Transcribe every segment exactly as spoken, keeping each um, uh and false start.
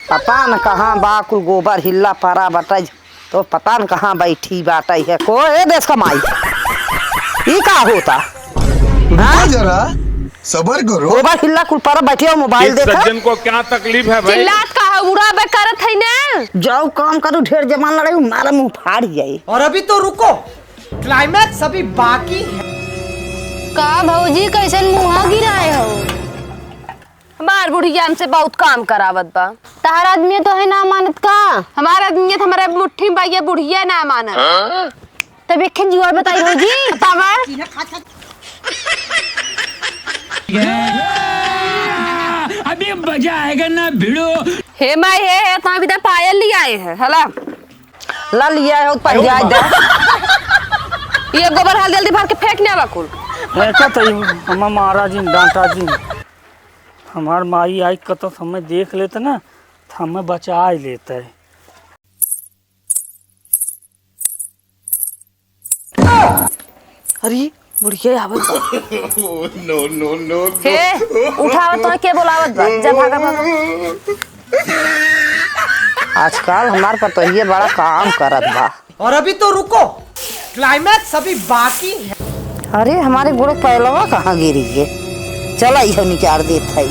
पता न कहाँ बा, कुल गोबर हिल्ला परा बटै, तो पता न कहाँ बैठी बाटै है। को ए देश का माई, ई का होता? रुको हाँ? जरा, सबर करो। गोबर हिल्ला कुल परा बैठी हो, मोबाइल इस देखा। सज्जन को क्या तकलीफ है भाई? चिल्लात का है, उड़ा बे करत है ना। जाओ काम करू, ढेर जबान लड़ाई, मारा मुंह फाड़ जाई। और अभी तो रुको, क्लाइमैक्स अभी बाकी है। का भौजी, कैसन मुँहा गिराए हो? हमार बुढ़िया हमसे बहुत काम करावत बा। तहार आदमी तो है ना मानत का? हमार आदमी तो हमारे मुट्ठी में बा, ये बुढ़िया ना मानत। तब एक जुआर बताई भौजी। बतावा। अभी मजा आएगा ना भिड़ो। हे माई, हे, हे, तो अभी तक पायल लियाए है, हला। ला लियाए हो, पहिराइ दे। ये गोबर हाल जल्दी भर के फेंक ने आवा कुल। फेंकत ही, हमार मारा जिन, डांटा जिन। हमार माई आई कतो समय देख लेत ना, तो हमें बचाए लेत है। अरे, बुढ़िया आवत बा। No, no, no, no। हे, उठावत तो के बोलावत बा? जा, भागा, भागा। आजकल हमार पतोहिए बड़ा काम करत बा। और अभी तो रुको, क्लाइमैक्स अभी बाकी है। अरे, हमारे गोड़ पैलवा कहाँ गिरी है? चला, इहो निकार देत है।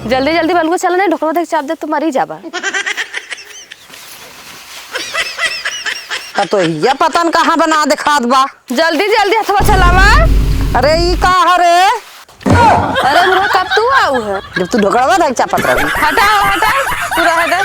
जल्दी, जल्दी बलुआ चला, नहीं ढोकना देख चाप दे, तू मरी जाबा। पतोहिया पता न कहाँ बना देखात बा। जल्दी, जल्दी हथवा चलावा। अरे, ई का ह रे? अरे, बुढ़वा, कब तू आऊ है? जब तू ढोकड़वा धइ चापत रही। हटा, हटा, पूरा हटा।